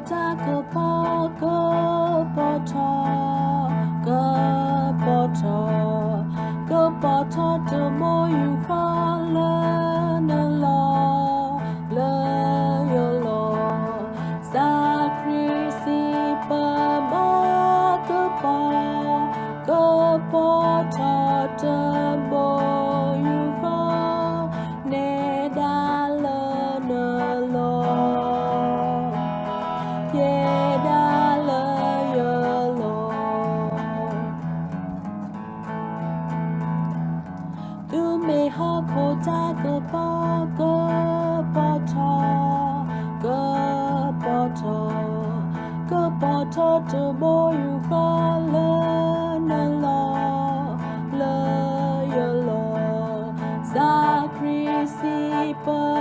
တၢ်ကပီၤကပီၤထီၣ်, ကပီၤထီၣ်, ကပီၤထီၣ်တဘိယူၢ်ဃီလၢနလီၢ်, လၢယလီၢ်, သးခရံာ်စံးပမၤကပီၤ, ကပီၤထီၣ်တဘိယူၢ်ဃီ နဲဒၣ်လၢနလီၢ်, ယဲဒၣ်လၢယလီၢ်. သုမ့ၢ်ဟီၣ်ခိၣ်တၢ်ကပီၤကပီၤထီၣ်, ကပီၤထီၣ်, ကပီၤထီၣ်တဘိယူၢ်ဃီလၢနလီၢ်, လၢယလီၢ်, သးခရံာ်စံးပ